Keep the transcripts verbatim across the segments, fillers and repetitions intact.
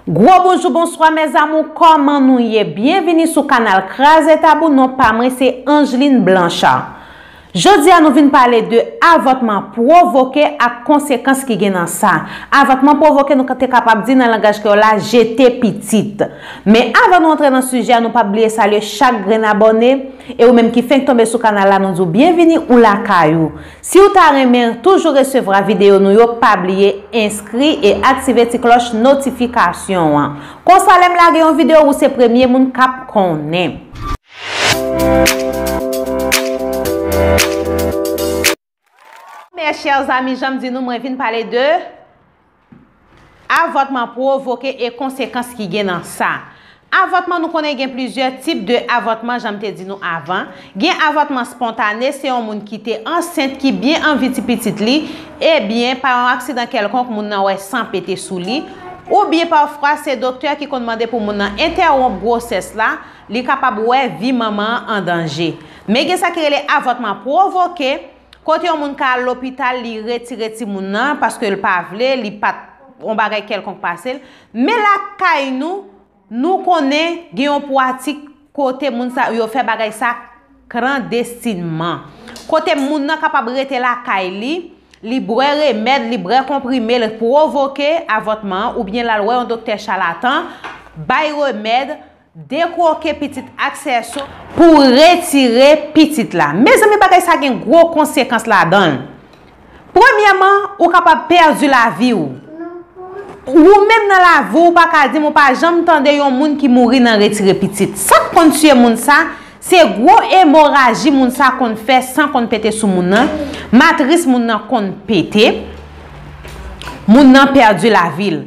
Gwo bonjou, bonswa, mes amours, kòman nou ye? Byenvini sou kanal Kraze Tabou, non pa mwen se Angeline Blanchard. Jodi a nou vin pale de avòtman pwovoke ak konsekans ki gen nan sa. Avòtman pwovoke, nou te kapab di nan langaj kreyòl la, jete pitit. Men avan nou antre nan sijè a, nou pa bliye salye chak grenn abòne, e ou menm ki fenk tonbe sou kanal la, nou di w byenvini ou lakay ou. Si w ta renmen toujou resevwa videyo nou yo, pa bliye enskri e aktive ti klòch notifikasyon an. Konsa lè m lage yon videyo, ou se premye moun k ap konnen. Mes chers amis, jan m di nou, mwen vin pale de avòtman pwovoke e konsekans ki gen nan sa. Avòtman, nou konnen gen plizyè tip de avòtman, jan m te di nou avan. Gen avòtman spontane, se yon moun ki te ansent, ki byen anvi ti pitit li, ebyen, pa yon aksidan kèlkonk, moun nan wè san pete sou li, oubyen pafwa, se doktè ki konn mande pou moun nan entèwonp gwosès la, li kapab wè vi manman an an danje. Men gen sa ki rele avòtman pwovoke, kote yon moun ka al lopital, li retire timoun nan paske l pa vle, li pa t, yon bagay kèlkonk pase l. Men lakay nou, nou konnen gen yon pwatik kote moun sa yo fè bagay sa klandestinman. Kote moun nan kapab rete lakay li, li bwè remèd, li bwè konprime, l pwovoke avòtman an, oubyen l al wè yon doktè chalatan, bay remèd, dekwoke pitit ak sèso pou retire pitit la. Mezanmi, bagay sa gen gwo konsekans ladan l. Premyèman, ou kapab pèdi lavi w. Ou menm nan lavi w, ou pa ka di m ou pa janm tande yon moun ki mouri nan retire pitit. Sa k konn tiye moun sa, se gwo emoraji moun sa konn fè, san konn pete sou moun nan, matris moun nan konn pete, moun nan pèdi lavi l.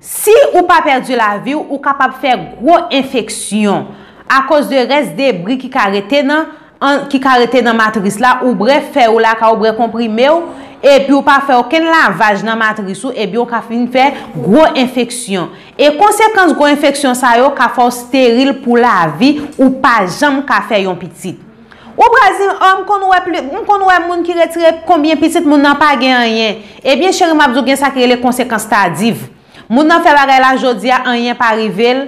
Si ou pa pèdi lavi w, ou kapab fè gwo enfeksyon akoz de rès debri ki ka rete nan, an, ki ka rete nan matris la, ou bwè fè w lakay ou, bwè konprime w, epi ou pa fè okenn lavaj nan matris ou, ebyen ou ka fin fè gwo enfeksyon. E konsekans gwo enfeksyon sa yo ka fè w steril pou lavi, ou pa janm ka fè yon pitit. Ou pral di, "Oh, m konn wè pli, m konn wè moun ki retire konbyen pitit, moun nan pa gen anyen." Ebyen, cheri, m ap di w gen sa ki rele konsekans tadiv. Moun nan fè bagay la jodi a, anyen pa rive l,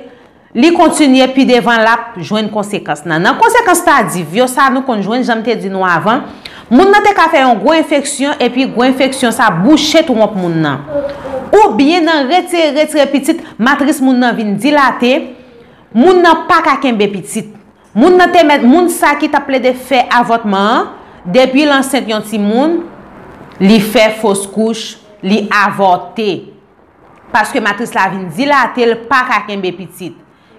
li kontinye pi devan, l ap jwenn konsekans nan. Nan konsekans tadiv yo, sa nou konn jwenn, jan m te di nou avan, moun nan te ka fè yon gwo enfeksyon, epi gwo enfeksyon sa bouche twonp moun nan. Oubyen nan retire, retire pitit, matris moun nan vin dilate, moun nan pa ka kenbe pitit. Moun nan te mèt, moun sa ki t ap plede fè avòtman an, depi l ansent yon timoun, li fè fos kouch, li avòte. Paske matris la vin dilate, l pa ka kenbe pitit.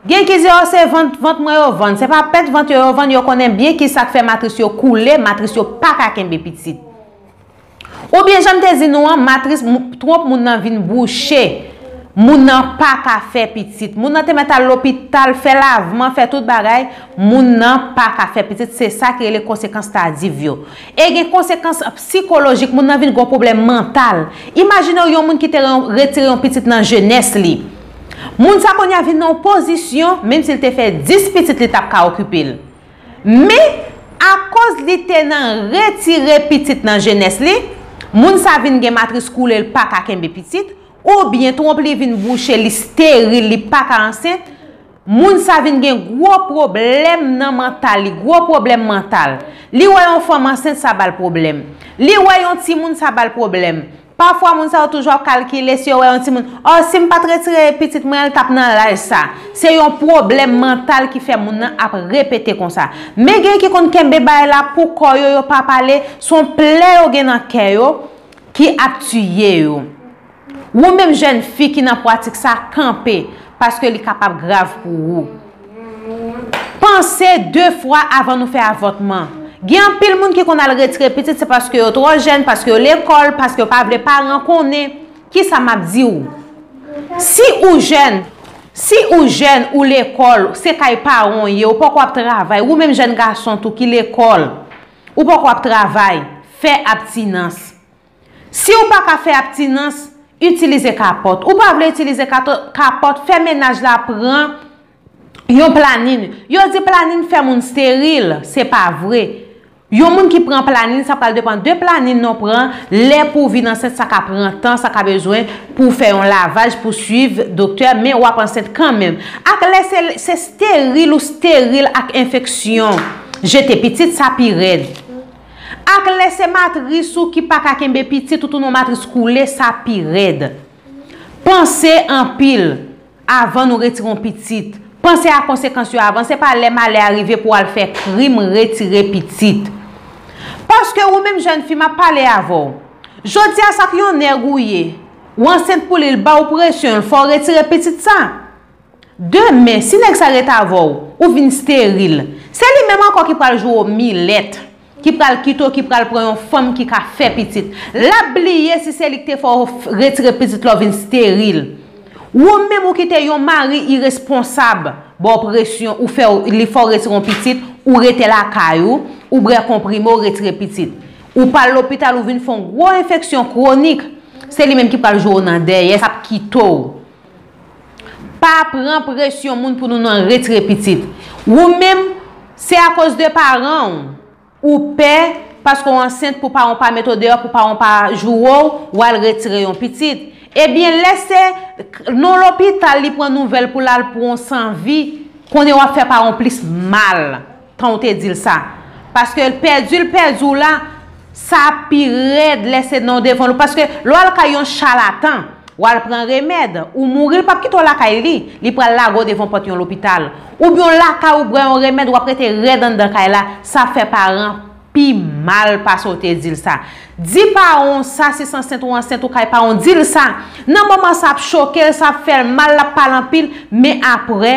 Gen ki di, "Oh, se vant, vant mwen yo vann." Se pa pèt vant yo, yo vann, yo konnen byen ki sa k fè matris yo koule, matris yo pa ka kenbe pitit. Oubyen, jan m te di nou an, matris, mou-, twonp moun nan vin bouche. Moun nan pa ka fè pitit. Moun nan te mèt al lopital, fè lavman, fè tout bagay. Moun nan pa ka fè pitit. Se sa ki rele konsekans tadiv yo. E gen konsekans sikolojik, moun nan vin gon pwoblèm mantal. Imajine w yon moun ki te ren-, retire yon pitit nan jenès li. Moun sa kounye a vin nan yon pozisyon, menm si l te fè dis pitit, li t ap ka okipe l. Men, akoz li te nan retire pitit nan jenès li, moun sa vin gen matris koule, l pa ka kenbe pitit, oubyen twonp li vin bouche, li steril, li pa ka ansent, moun sa vin gen gwo pwoblèm nan mantal li, gwo pwoblèm mantal. Li wè yon fanm ansent, sa ba l pwoblèm. Li wè yon timoun, sa ba l pwoblèm. Pafwa, moun sa yo toujou ap kalkile si yo wè yon timoun, "Oh, si m pa t retire pitit mwen an, l t ap nan laj sa." Se yon pwoblèm mantal ki fè moun nan ap repete konsa. Men gen ki konn kenbe bagay la pou kò yo, yo pa pale, se yon plè yo gen nan kè yo ki ap tiye yo. Ou menm jèn fi ki nan pwatik sa, kanpe, paske li kapab grav pou ou. Panse de fwa avan nou fè avòtman. Gen anpil moun ki konn al retire pitit, se paske yo twò jèn, paske yo lekòl, paske yo pa vle paran konnen. Kisa m ap di w? Si ou jèn, si ou jèn, ou lekòl, se kay paran w ye, ou poko ap travay, ou menm jèn gason tou ki lekòl, ou poko ap travay, fè abtinans. Si w pa ka fè abtinans, itilize kapòt. Ou pa vle itilize kato-, kapòt, fè mennaj la pran yon planin. Yo di planin fè moun steril, se pa vre. Yon moun ki pran planin, sa pral depann de planin non pran, lè pou w vin ansent, sa ka pran tan, sa ka bezwen pou w fè yon lavaj, pou w swiv doktè, men w ap ansent kanmenm. Ak lè se, se steril ou steril ak enfeksyon, jete pitit, sa pi rèd. Ak lè se matris ou ki pa ka kenbe pitit, ou tounen yon matris koule, sa pi rèd. Panse anpil avan nou retire yon pitit. Panse a konsekans yo avan, se pa lè malè a rive pou w al fè krim retire pitit. Paske ou menm jèn fi, m ap pale avè w. Jodi a, sa k yon nèg ou ye, ou ansent pou li, l ba w presyon, l fè w retire pitit sa. Demen, si nèg sa ret avè w, ou vin steril, se li menm ankò ki pral joure w milèt, ki pral kite w, ki pral pran yon fanm ki ka fè pitit. L ap bliye si se li k te fè w f-, retire pitit la, w vin steril. Ou menm ou kite yon mari iresponsab ba w presyon, ou fè w, li fè w retire yon pitit, ou rete lakay ou, ou bwè konprime, ou retire pitit. Ou pa al lopital, ou vin fè yon gwo enfeksyon kwonik. Se li menm ki pral joure w nan dèyè, s ap kite w. Pa pran presyon moun pou nou nan retire pitit. Ou menm, se akoz de paran w. Ou pè, paske w ansent pou paran w pa mete w deyò, pou paran w pa joure w, w al retire yon pitit. Ebyen, lè se nan lopital li pran nouvèl pou l al pran yon sanvi, konnen w ap fè paran w plis mal, tan w te di l sa. Paske l pèdi l pèdi w la, sa pi rèd lè se nan devan l. Paske lè w al kay yon chalatan, w al pran remèd, ou mouri, l p ap kite w lakay li, li pral lage w devan pòt yon lopital. Oubyen w lakay ou bwè yon remèd, w ap rete rèd anndan kay la, sa fè paran pi mal pase w te di l sa. Di paran w sa, si s ansent ou ansent, ou kay paran w, di l sa. Nan moman sa ap choke l, sa ap fè l mal, l ap pale anpil, men apre,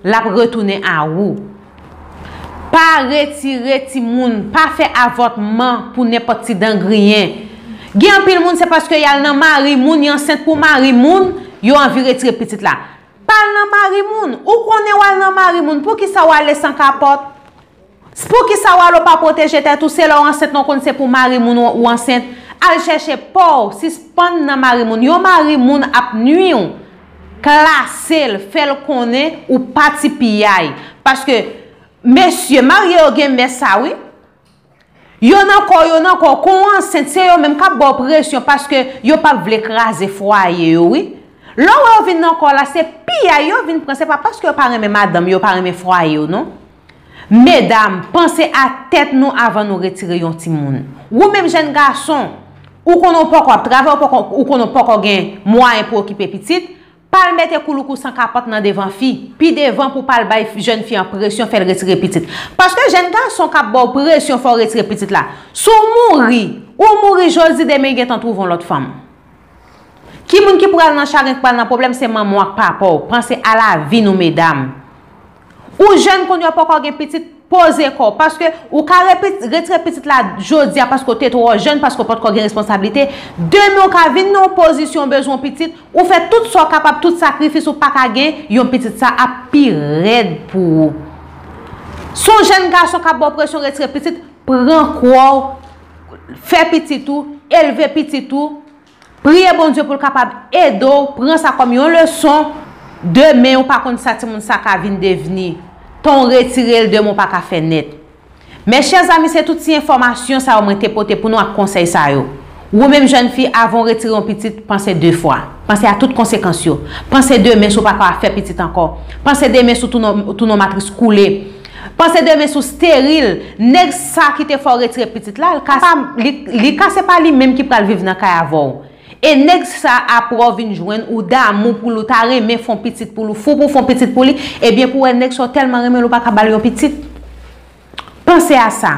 l ap retounen a ou. Pa retire timoun, pa fè avòtman pou nenpòt ti dan griyen. Gen anpil moun, se paske y al nan mari moun, y ansent pou mari moun, yo anvi retire pitit la. Pa al nan mari moun. Ou konnen w al nan mari moun, poukisa w ale san kapòt? Poukisa w al ou pa pwoteje tèt ou? Se lè w ansent non konn se pou mari moun ou, ou ansent. Al chèche pa w, sispann nan mari moun. Yon mari moun ap nwi w, klase l, fè l konnen ou pa ti piyay. Paske, mesye, marye yo gen mès sa wi. Yo nan kò, yo nan kò, kon ansent, se yo menm k ap ba w presyon paske yo p ap vle kraze fwaye yo wi. Lè w wè yo vin nan kò la, se piyay yo vin pran, se pa paske yo pa renmen madanm yo, yo pa renmen fwaye yo non. Medam, panse a tèt nou avan nou retire yon timoun. Ou menm jèn gason, ou konnen w poko ap travay, ou poko, ou konnen w poko gen mwayen pou okipe pitit, pa al mete kouloukou san kapòt nan devan fi. Pi devan pou pa al bay jèn fi an presyon, fè l retire pitit. Paske jèn gason k ap ba w presyon, fè w retire pitit la. Si w mouri, ou mouri jodi, demen gentan twouve yon lòt fanm. Ki moun ki pral nan chagren, ki pral nan pwoblèm, se manman w ak papa w. Panse a lavi nou, medam. Ou jèn kounye a, w poko gen pitit, poze kò w. Paske ou ka repi-, retire pitit la jodi a paske w te twò jèn, paske w potko gen responsablite. Demen w ka vin nan yon pozisyon w bezwen yon pitit, ou fè tout sa w kapab, tout sakrifis, ou pa ka gen yon pitit, sa ap pi rèd pou ou. Si w jèn gason k ap ba w presyon retire pitit, pran kwa w, fè pitit ou, elve pitit ou, Priye Bondye pou l kapab ede w pran sa kòm yon leson. Demen, ou pa konn sa timoun sa ka vin devni. Tan w retire l, demen w pa ka fè nèt. Mes chers amis, se tout ti enfòmasyon sa yo mwen te pote pou nou ak konsèy sa yo. Ou menm jèn fi, avan w retire yon pitit, panse de fwa. Panse a tout konsekans yo. Panse demen si w pa ka fè pitit ankò. Panse demen si w tounen, tounen yon matris koule. Panse demen si w steril. Nèg sa ki te fè w retire pitit la, li ka, li, li ka se pa li menm ki pral viv nan kay avè w. E nèg sa apre w vin jwenn ou damou pou li, ou ta renmen fè yon pitit pou li, ou fou pou fè yon pitit pou li, ebyen pou wè nèg sa w tèlman renmen l ou pa ka ba l yon pitit. Panse a sa.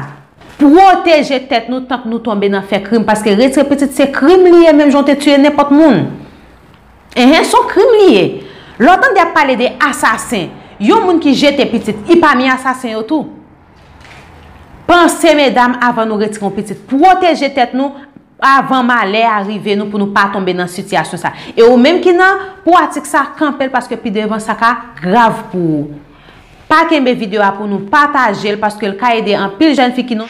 Pwoteje tèt nou tank nou tonbe nan fè krim, paske retire pitit se krim li ye, menm jan w te tiye nenpòt moun. Enhen, se yon krim li ye. Lè w tande y ap pale de asasen, yon moun ki jete pitit, li pami asasen yo tou. Panse medam avan nou retire yon pitit. Pwoteje tèt nou avan malè a rive nou pou nou pa tonbe nan sitiyasyon sa. E ou menm ki nan pwatik sa, kanpe l paske pi devan sa ka grav pou ou. Pa kenbe videyo a pou nou, pataje l paske l ka ede anpil jèn fi ki nan